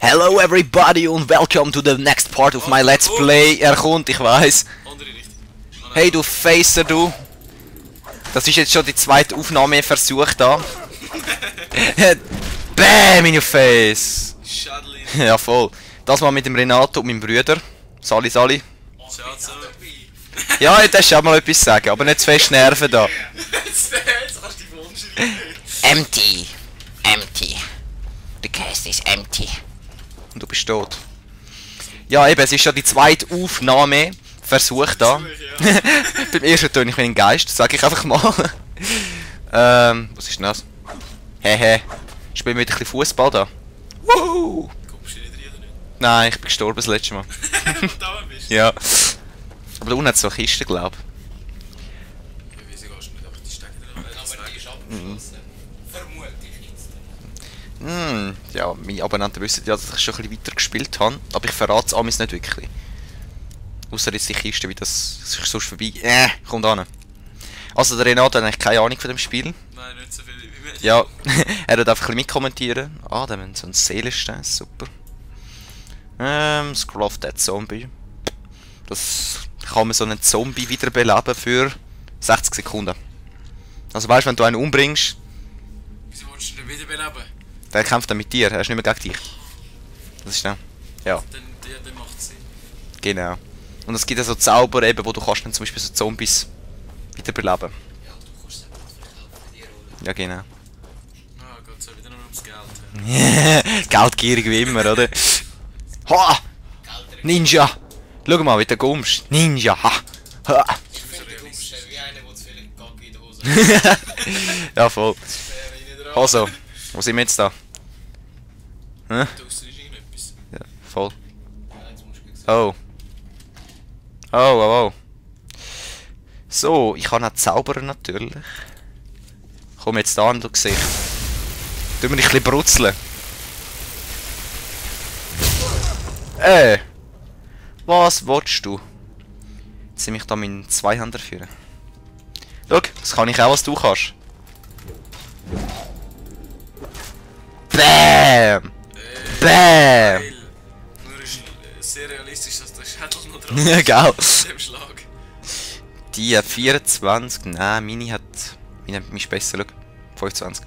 Hello everybody und welcome to the next part of my Let's Play. Er kommt, ich weiß. Hey du Facer, du. Das ist jetzt schon die zweite Aufnahmeversuch da. Bam in your face. Ja voll. Das mal mit dem Renato und meinem Bruder. Sali. Ja, jetzt darfst du auch mal etwas sagen, aber nicht zu fest nerven da. Empty. The cast is empty. Und du bist tot. Ja eben, es ist schon die zweite Aufnahmeversuch da. Beim ersten Ton ich bin ein Geist, sag ich einfach mal. Was ist denn das? Hehe. Spielen wir wieder ein bisschen Fußball da. Woo! Kommst du nicht rein oder nicht? Nein, ich bin gestorben das letzte Mal. Da bist du? Ja. Aber da unten hat es so Kisten, glaube ich. Wieso gehst du nicht einfach die Stecker dran? Aber die ist abgeschlossen. Vermute ich jetzt. Ja, meine Abonnenten wissen ja, dass ich schon ein bisschen weiter gespielt habe. Aber ich verrate es amigs nicht wirklich. Außer jetzt die Kiste, wie das sich sonst vorbei... kommt an. Also der Renato hat eigentlich keine Ahnung von dem Spiel. Nein, nicht so viel wie mir. Ja, er hat einfach ein bisschen mitkommentieren. Ah, da haben wir so einen Seelenstein, super. Scroll of Dead Zombie. Das kann man so einen Zombie wiederbeleben für 60 Sekunden. Also weißt du, wenn du einen umbringst, Wieso willst du den wiederbeleben? der kämpft dann mit dir, er ist nicht mehr gegen dich. Das ist dann. Ja, Dann macht Sinn. genau. Und es gibt ja so Zauber eben, wo du kannst dann zum Beispiel so Zombies wiederbeleben. Ja, du kannst es einfach verkaufen, dir holen. Ja, genau. Ah, Gott, so wieder nur ums Geld. Geldgierig wie immer, oder? Ha! Ninja! Schau mal, wie du kommst. Ninja! Ha! Ha! Ich finde, du bist wie einer, der zu viel Gaggi in der Hose hat. Ja, voll. Wäre rein dran. Also, wo sind wir jetzt da? Hä? Draussen ist irgendetwas. Ja, voll. Ja, jetzt musst du sehen. Oh. Oh. So, ich kann auch zaubern natürlich. Komm jetzt da an, du Gesicht. Tu mir ein bisschen brutzeln. Was willst du? Jetzt soll ich da meinen Zweihänder führen. Schau, das kann ich auch, was du kannst. Bam! Bam! Geil. Nur ist sehr realistisch, dass der Schädel noch dran Ja, ist. geil. Mit dem Schlag. Die hat 24, nein, meine ist besser, schau. 25.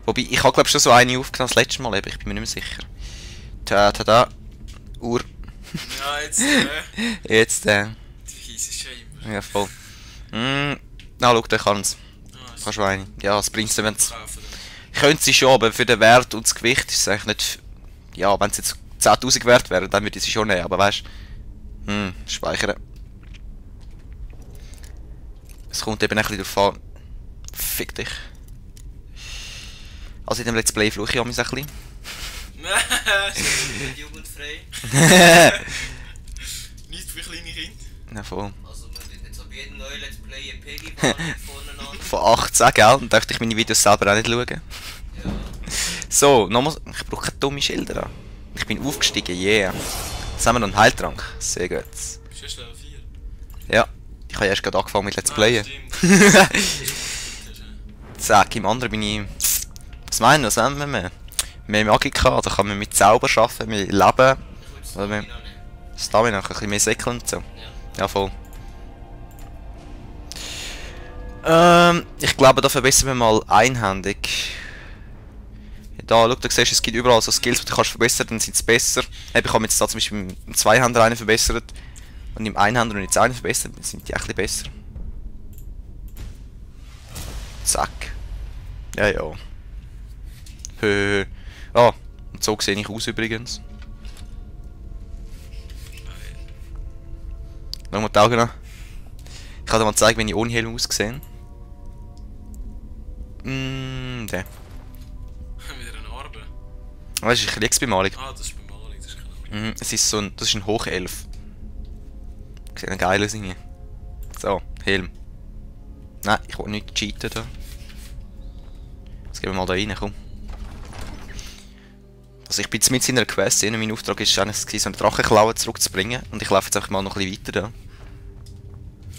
Wobei, ich habe glaube schon so eine aufgenommen das letzte Mal, aber ich bin mir nicht mehr sicher. Tada, Uhr. Ja, jetzt, Jetzt, die heisse Shame. ja voll. Na, schau, der kann's. Ah, Kannst du eine. Ja, das bringt's dir, wenn's... kaufen Könnte sie schon, aber für den Wert und das Gewicht ist es eigentlich nicht... Ja, wenn es jetzt 10'000 wert wäre, dann würde ich sie schon nehmen, aber weißt du... speichern. Es kommt eben ein bisschen darauf an... Fick dich. Also in dem Let's Play fluche ich auch ein bisschen. Nicht jugendfrei. Nicht für kleine Kinder. Ja, voll. Also, man tut jetzt ab jedem neuen Let's Play eine Peggy-Warnung vorne an. Von 18, gell? Dann dürfte ich meine Videos selber auch nicht schauen. Ja. So, nochmal... Ich brauche keine dumme Schilder an. Ich bin aufgestiegen, yeah. Jetzt haben wir noch einen Heiltrank. Sehr gut. Bist du erst Level 4? Ja. Ich habe erst gerade angefangen mit Let's Ah, Playen. stimmt. Zack, im anderen bin ich... Was haben wir mehr? Mehr Magika, da kann man mit Zauber arbeiten, mit Leben. Ich würde Oder mehr Stamina nehmen. Stamina, ein bisschen mehr Säckeln und so. Ja. Ja, voll. Ich glaube, da verbessern wir mal einhändig. Da, schau, da siehst du, es gibt überall so Skills, die du kannst verbessern, dann sind es besser. Ich habe jetzt da zum Beispiel im Zweihänder einen verbessert. Und im Einhänder und jetzt einen verbessert, dann sind die auch ein bisschen besser. Zack. Ja. Ah, und so sehe ich aus übrigens. Schau mal die Augen an. Ich kann dir mal zeigen, wenn ich ohne Helm aussehe. Der. Wieder eine Arbe. Das ist eine Kriegsbemalung. Ah, das ist Bemalung, das ist keine Ahnung. Es ist so ein, das ist ein Hochelf. Sieht ein geil aus irgendwie. So, Helm. Nein, ich will nicht cheaten da. Jetzt gehen wir mal da rein, komm. Also ich bin jetzt mit in einer Quest, mein Auftrag war eigentlich, so eine Drachenklaue zurückzubringen. Und ich laufe jetzt einfach mal noch ein bisschen weiter da.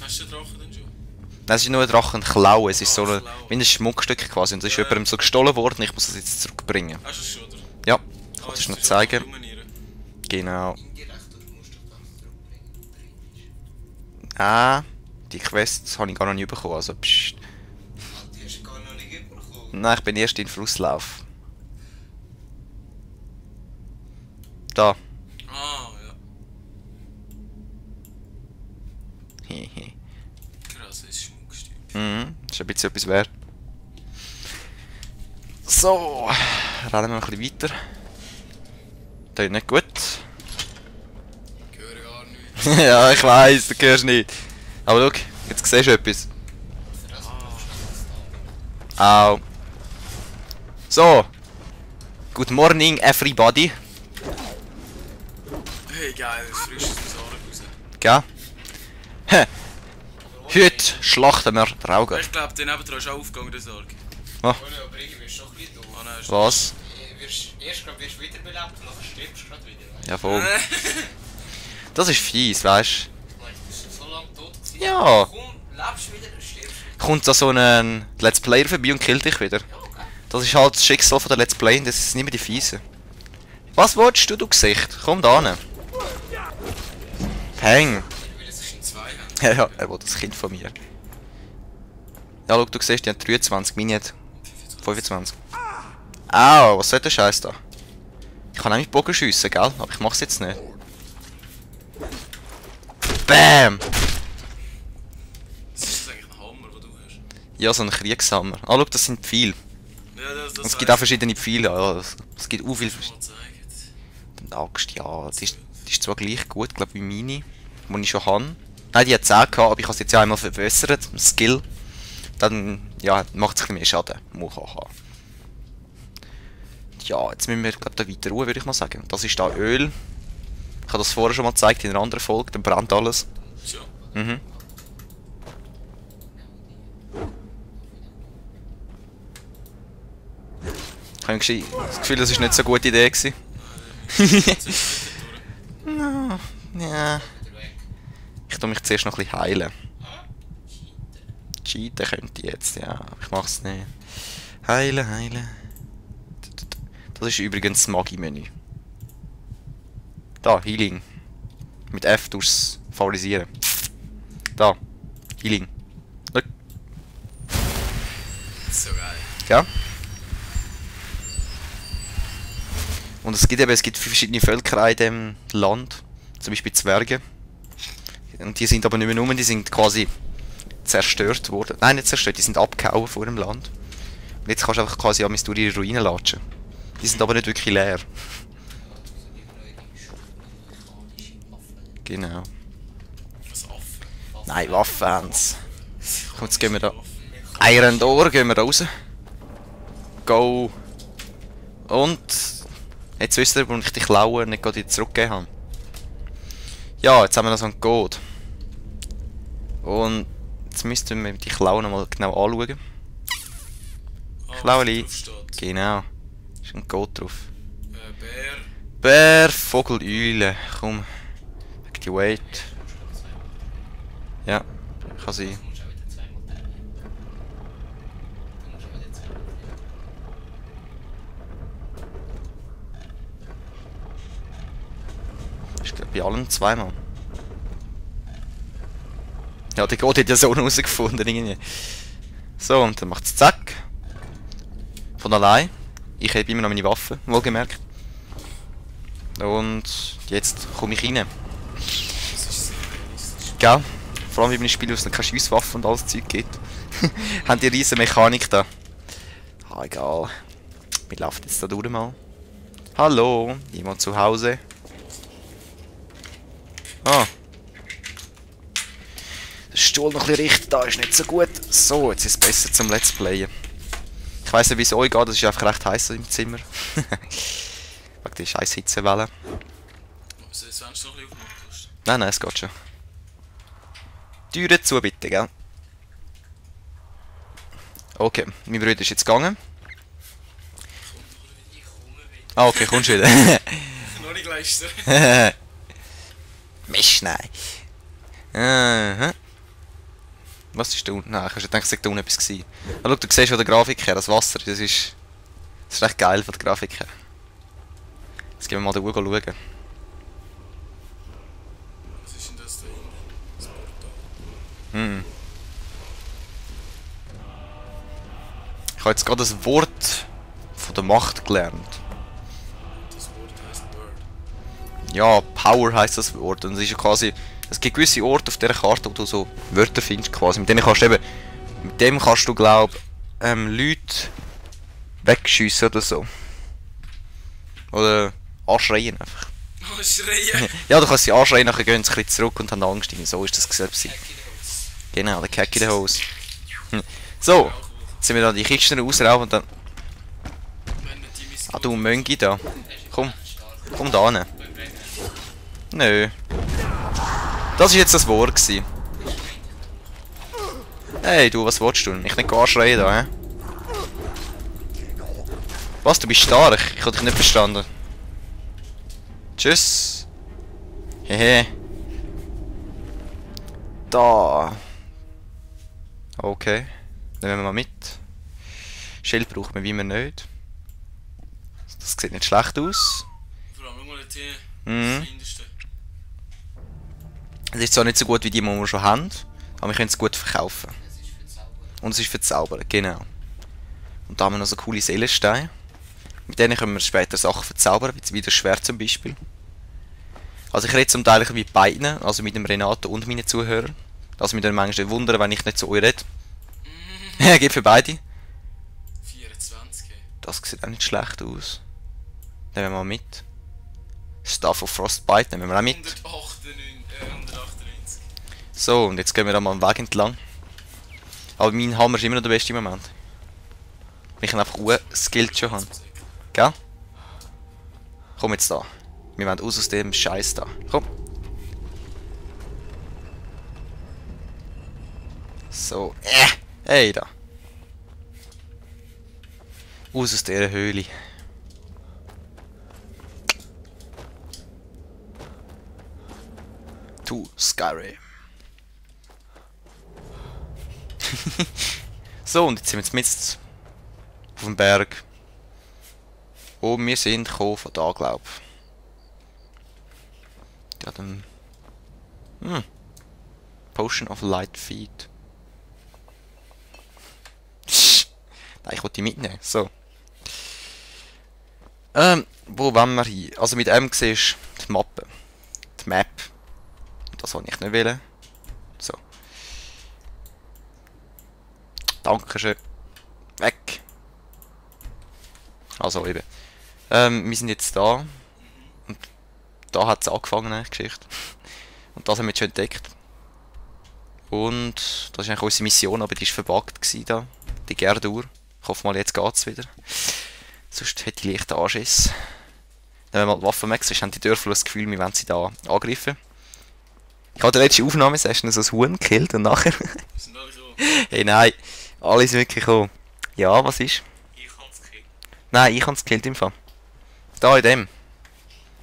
Hast du den Drachen denn schon? Nein, es ist nur eine Drachenklaue, es ist so Ah, ein, Klaue. wie ein Schmuckstück quasi. Und das ist Ja. jemandem so gestohlen worden, ich muss das jetzt zurückbringen. Hast du es schon, oder? Ja, Ich wollte es noch zeigen. Genau. Indirekt, oder musst du dann zurückbringen. Ah, die Quest habe ich gar noch nicht bekommen, also pssst. Ah, die hast du gar noch nicht bekommen. Nein, ich bin erst in Flusslauf. Da. Ah, ja. Hehe. Krasses Schmuckstück. Mhm, ist ein bisschen etwas wert. So, rennen wir ein bisschen weiter. Das ist nicht gut. Ich höre gar nichts. Ja, ich weiss, du hörst nicht. Aber schau, jetzt siehst du etwas. Für das brauchst du noch Au. So. Good morning, everybody. Hey, geil, das ist frisch aus dem Saarland raus. Gell? Hä. Heute schlachten wir den Augen. Ich glaube, der nebendran ist auch aufgegangen, der Sarg. Oh, aber irgendwie wirst du schon ein bisschen doof. Ah, nein, ist was? Erst glaub, wirst du wiederbelebt und dann stirbst du gerade wieder. Weißt? Ja, voll. Das ist fies, weißt Ich meine, du bist so lange tot gewesen. Ja. Komm, lebst wieder und stirbst wieder. du? Kommt da so ein Let's Player vorbei und killt dich wieder. Ja, okay. Das ist halt das Schicksal von der Let's Play, das ist nicht mehr die Fiesen. Was willst du Gesicht? Komm da hin. Peng. Weil es in zwei haben. Ja, ja, er will das Kind von mir. Ja, schau, du siehst, die haben 23, meine hat 25. Au, was soll der Scheiß da? Ich kann auch mit Bogen schiessen, gell? Aber ich mach's jetzt nicht. Bam! Das ist eigentlich ein Hammer, den du hast. Ja, so ein Kriegshammer. Ah, schau, das sind Pfeile. Ja, das Und es gibt auch verschiedene Pfeile. Ja, es gibt auch viele mal zeigen. Axt, ja, die ist zwar gleich gut, glaube ich, wie meine, die ich schon habe. Nein, die hat 10 gehabt, aber ich habe sie jetzt ja einmal verbessert, Skill. Dann, ja, macht es ein bisschen mehr Schaden. Muhaha. Ja, jetzt müssen wir glaub, da weiter ruhen, würde ich mal sagen. Das ist da Öl. Ich habe das vorher schon mal gezeigt in einer anderen Folge, dann brennt alles. So. Mhm. Ich habe das Gefühl, das war nicht so eine gute Idee gewesen. No, ja. Ich tue mich zuerst noch ein bisschen heilen. Cheaten könnte ich jetzt, ja. Aber ich mach's nicht. Heilen, heilen. Das ist übrigens das Magie-Menü. Da, Healing. Mit F durchs Favorisieren. Da, Healing. Schau. So geil. Ja. Und es gibt verschiedene Völker in diesem Land. Zum Beispiel Zwerge. Und die sind aber nicht mehr rum, die sind quasi zerstört worden. Nein, nicht zerstört, die sind abgehauen vor dem Land. Und jetzt kannst du einfach quasi durch ihre Ruinen latschen. Die sind aber nicht wirklich leer. Genau. Was Affen. Nein, Waffens. Komm, jetzt gehen wir da. Iron Door, gehen wir raus. Go. Und jetzt wisst ihr, warum ich die Klauen nicht gerade zurückgegeben habe. Ja, jetzt haben wir noch so einen Code. Und jetzt müssten wir die Klauen noch mal genau anschauen. Klaueli. drauf steht. Genau. Ist ein Code drauf. Bär. Bär, Vogel, Eule. Komm. Activate. Ja, kann sein. Du musst auch wieder zweimal teilen. Du musst auch wieder zweimal teilen. Ist glaub, bei allen zweimal. Ja, der Code hat ja so herausgefunden irgendwie. So, und dann macht es zack. Von allein. Ich habe immer noch meine Waffe, wohlgemerkt. Und jetzt komme ich rein. Das ist sehr realistisch. Gell? Vor allem, wie bei einem Spiel, wo es noch keine Schusswaffe und alles Zeug gibt. Haben die riesen Mechanik da. Ah, egal. Wir laufen jetzt da durch mal. Hallo, jemand zu Hause? Ah. Der Stuhl noch ein bisschen richten, da ist nicht so gut. So, jetzt ist es besser zum Let's Playen. Ich weiss nicht, wie es euch geht, es ist einfach recht heiß im Zimmer. Wegen der scheiß Hitzewelle. Also, jetzt wenn du noch ein bisschen aufmachen. Nein, nein, es geht schon. Türen zu bitte, gell? Okay, mein Bruder ist jetzt gegangen. Ich komme wieder. Ah, okay, kommst du wieder. Noch nicht leisten. Mist, nein. Aha. Was ist da unten? Nein, ich habe gedacht, es sei da unten etwas gewesen. Ah, schau, du siehst von der Grafik her, das Wasser, das ist recht geil von der Grafik her. Jetzt gehen wir mal den Uhr schauen. Was ist denn das da hinten? Das Portal. Hm. Ich habe jetzt gerade das Wort von der Macht gelernt. Das Wort heißt Word. Ja, Power heisst das Wort. Und es ist ja quasi. Es gibt gewisse Orte auf dieser Karte, wo du so Wörter findest quasi. Mit denen kannst du eben. Mit dem kannst du glaub Leute wegschiessen oder so. Oder anschreien einfach. Oh, schreien! Ja, du kannst sie anschreien, nachher gehen sie ein bisschen zurück und haben Angst. So ist das gewesen. Genau, der Kack in der Hose. So, jetzt sind wir dann die Kisten rausrauben und dann. Wenn nicht die Mission. Ah, du Möngi da. Komm da hin. Nö. Das war jetzt das Wort gewesen. Hey du, was willst du? Ich nicht anschreien da, hä? Was, du bist stark? Ich hab dich nicht verstanden. Tschüss. Hehe. Da. Okay. Nehmen wir mal mit. Schild braucht man wie immer nicht. Das sieht nicht schlecht aus. Vor allem, schau mal hier. Mhm. Das Hinterste. Es ist zwar nicht so gut wie die wir schon haben, aber wir können es gut verkaufen. Das ist für Zauber. Und es ist für Zaubern, genau. Und da haben wir noch so coole Seelensteine. Mit denen können wir später Sachen verzaubern, wie das Schwert zum Beispiel. Also ich rede zum Teil mit beiden, also mit dem Renato und meinen Zuhörern. Also mit denen manchmal wundern, wenn ich nicht zu euch rede. Geht für beide. 24. Das sieht auch nicht schlecht aus. Nehmen wir mal mit. Staff of Frostbite nehmen wir auch mit. 198. So, und jetzt gehen wir da mal am Weg entlang. Aber mein Hammer ist immer noch der beste im Moment. Weil ich ihn einfach skillt schon habe. Gell? Komm jetzt da. Wir wollen aus dem Scheiß da. Komm. So. Hey da. Aus dieser Höhle. To Skyrim. So, und jetzt sind wir jetzt auf dem Berg. Und wir sind gekommen von da, glaub ich. Ja, dann. Potion of Light Feet. Nein, ich wollte die mitnehmen. So. Wo wollen wir hin? Also mit M siehst du die Mappe. Die Map. Das wollte ich nicht wählen. So. Dankeschön. Weg. Also eben. Wir sind jetzt da. Und da hat es angefangen, die Geschichte. Und das haben wir jetzt schon entdeckt. Und das ist eigentlich unsere Mission, aber die war verbuggt gewesen da. Die Gerdur. Ich hoffe mal, jetzt geht's wieder. Sonst hätte ich leicht Anschiss. Nehmen wir mal die Waffenmax, sonst haben die Dörfer das Gefühl, wir wollen sie da angreifen. Ich habe die letzte Aufnahmesession so ein Huhn gekillt und nachher... Sind alle so? Hey, nein. Alle sind wirklich gekommen. Ja, was ist? Ich hab's gekillt. Nein, ich habe es gekillt im Fall. Da in dem.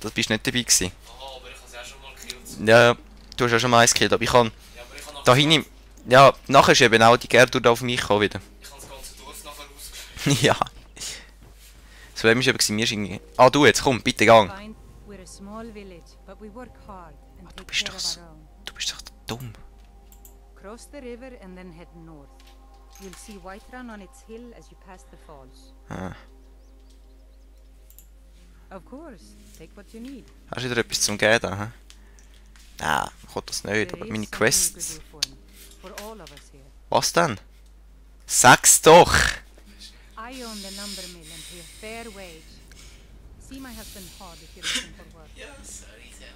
Das bist nicht dabei gewesen. Aha, aber ich habe es auch schon mal gekillt. Ja, du hast ja schon mal eins gekillt, aber ich habe... Ja, aber ich habe Da hinten... Ja, nachher ist eben auch die Gerdur auf mich gekommen wieder. Ich habe das ganze Dorf nachher ausgespielt. Ja. Das Problem ist eben, wir sind irgendwie... Ah, du jetzt, komm, bitte gang. Fine. We're a small village, but we work hard and take bist care doch of so- our own. Du bist doch dumm. Cross the river and then head north. You'll see Whiterun on its hill as you pass the falls. Ah. Of course, take what you need. Hast du wieder etwas zum Gehen da, hä? Nein, ich will das nicht, aber There meine is something you Quests... could do for him, for all of us here. Was denn? Sag's doch! I own the lumber mill and pay a fair wage. See my husband hard if you're looking for work. Ja, sorry, Sam.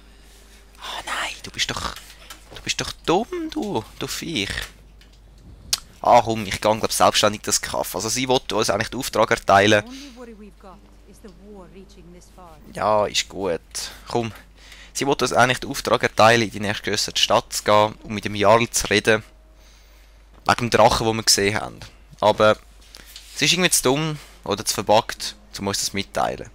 Ah nein, du bist doch dumm, du Viech. Ah komm, ich gehe glaub selbstständig das Kaffee. Also sie wollte uns eigentlich den Auftrag erteilen. The only worry we've got is the war reaching this far. Ja, ist gut. Komm. Sie wollte uns eigentlich den Auftrag erteilen, in die nächstgrößere Stadt zu gehen und mit dem Jarl zu reden. Wegen dem Drachen, den wir gesehen haben. Aber es ist irgendwie zu dumm oder zu verbuggt, um uns das mitteilen.